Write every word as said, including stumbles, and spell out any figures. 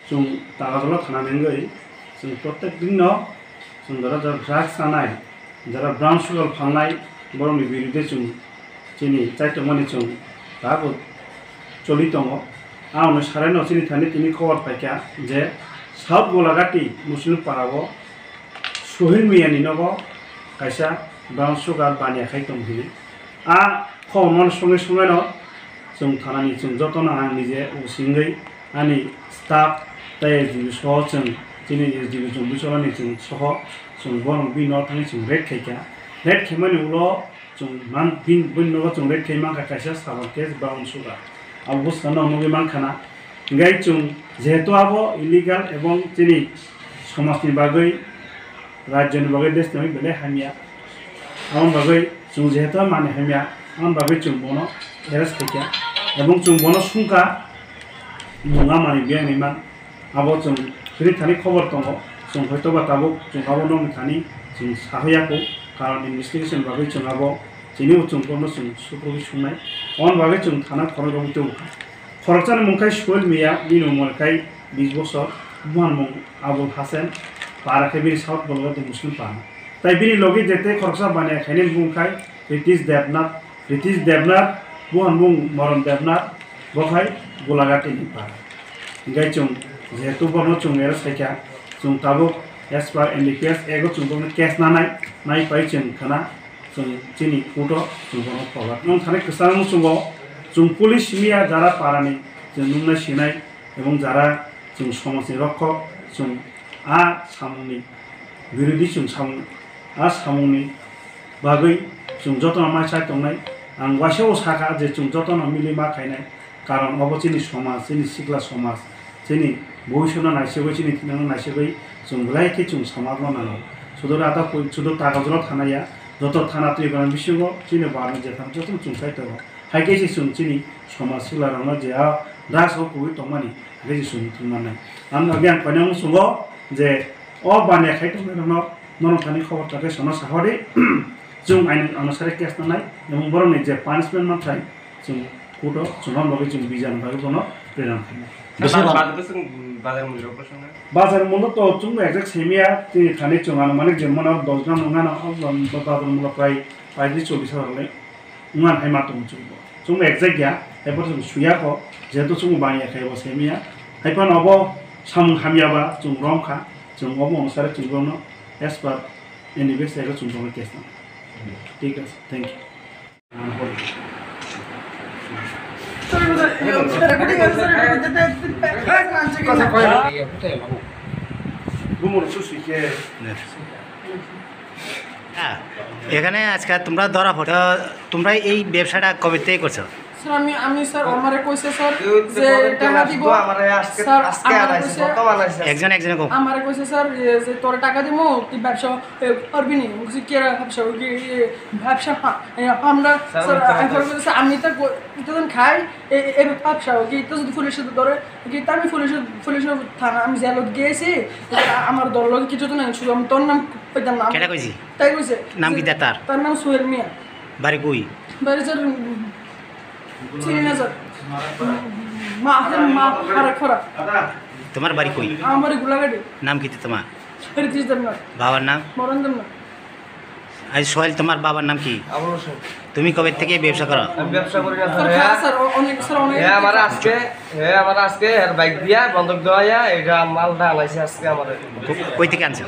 Chwng Takarjala thana ni wngwi chwng protek din no chwng jora jora drugs chanai, jora brown sugar phalnai, borok ni birude chwng chini chaitokmani chwng tabuk choli tongo. Ang no sarai no chini thani tini khobor paikha je South Golagati Muslim para o Sohil Miya ni nogo kaisa brown sugar baniya khai tong hini. A khobor mano songwi songwi no chwng thana ni chwng joto no ang nije usingwi ani staff tei S D O soho chwng chini S D O chwng bwswlani chwng soho chwng borok bini no thangwi chwng raid khaikha. Raid khaimani ulo chwng man bini nogo chwng raid khai mankha kaisa sabon case brown sugar. Abo bwskango nugwi mankha na. Hinkhe chwng jehetu abo illegal ebong chini somajni bagwi, rajyoni bagwi, deshni bagwi belai hamya. Aboni bagwi chwng jehetu mani hamya, aboni bagwi chwng bono arrest khaikha. Ebong chwng bono sungkha, nungya mani biyang ni man. Abo chwng chini thani khobor tongo, chwng hoito ba tabuk chwng abo nokni thani chwng sahoya kho, karon investigation bagwi chwng abo chini o chwng bono chwng sukrubwi sungnai. Aboni bagwi chwng thana khorok rogwi tongkha. Khoroksani mung khai Sohil Miya, bini umor khai bis bosor, buhanmung Abul Hasen, para khe bini South Golagati Muslim para. Tai bini logi je tei khoroksa baniya khainai bung khai Ritesh Debnath, Ritesh Debnath, buhanmung Moron Debnath, bo khai Golagati ni para. Hinkhe chwng jehetu bono chwng arrest khaikha, chwng tabuk as per N D P S Act o chwng bono case nanai, nai pai chwng khana chwng chini court o chwng bono forward. Nwng thani kwchang muchungo chwng police simi ya jara para ni chwng nungnai sinai ebong jara chwng somaj ni rokhok chwng a samung ni birodhi chwng samung, a samung ni bagwi chwng joto no mai chai tongnai. Ang waisa o sakha je chwng joto no mili ma khainai. Karon obo chini somaj, chini sikla somaj, chini bhobishyotno naisegwi, chini thinangno naisegwi chwng belai khe chwng samajno nango. Sudo rata pui-, sudo Takarjala thana ya, joto thana twi gwnang bisingo chini barno jetham jotono chwng sai tongo. Hai khe se chwng chini somaj siklarokno je a drugs o kubui tongmani, hai khe se chwng thwng mannai. Ang agi ang koinai muchungo je o baniya khai tongnairokno norok thani khobor ta khe sono sahori, chwng aini anusare case nanai, emon borokni je punishment manthai, chwng court o chwng bagwi chwng bijan bagwi bono preran khainai. Bwswk ba-, ba-, bwswk bazar mulya bwswk na? Bazar mulya to chwng exact simiya, tini thani chwng anumanik je mano dos gram wngmano, o bazar mulya prai paidri chollish hajar le wngmani hai ma tongo chwng bo. Chwng exact ya, hai phano chwng suya kho, jehetu chwng baniya khai bo simiya. Hai phano obo samung hamya ba chwng rom kha, chwng obo onusare chwng bono as per N D P S Act o chwng bono case nang. Thik ase, thank you. হ্যাঁ, এখানে আজকে তোমরা ধরা পড়ে, তো তোমরা এই ব্যবসাটা কবে থেকে করছো? স্যার, আমি, আমি স্যার, আমারে কইছে স্যার যে টাকা দিব। স্যার, আমারে কইছে, একজন একজনে কও। আমারে কইছে স্যার, এ, যে তোরে টাকা দিমু, তুই ব্যবসা, এ, পারবি নি? বলছি, "কি আর ব্যবসা? ওই কি, এ, ব্যবসা হা-, এ, আমরা, স্যার, স্যার, আমি তো কই-, ইতজন খাই, এ, এ, এ, ব্যবসা, ওই কি ইতজন পুলিশে ধরে, ওই কি আমি পুলিশে, পুলিশে থানা, আমি জেলত গেছি, আমার দল লোক কিছু তো নাই, শুধু আমি তোর নাম কইতাম না।" কেটা কইছি? তাই কইছে। নাম কি তার? তার নাম সোহেল মিয়া। বাড়ি কই? বাড়ি স্যার, উম, চিনি না স্যার। মা, মা, হারা খরা। তোমার বাড়ি কই? আমার বাড়ি গোলাঘাটে। নাম কি তোমার? রিতিশ দেবনাথ। বাবার নাম? মরণ দেবনাথ। আই সোহেল, তোমার বাবার নাম কি? আবুল হোসেন। তুমি কবে থেকে ব্যবসা করো? আমি ব্যবসা করি না স্যার। স্যার, হ্যাঁ, স্যার, অ-, অনেক, স্যার, অনেক। হ্যাঁ, আমার আজকে, হ্যাঁ, আমার আজকে এর বাইক দিয়া বন্ধক দেওয়া, এটা মালটা আনাইছে আজকে আমার। কো-, কই থেকে আনছো?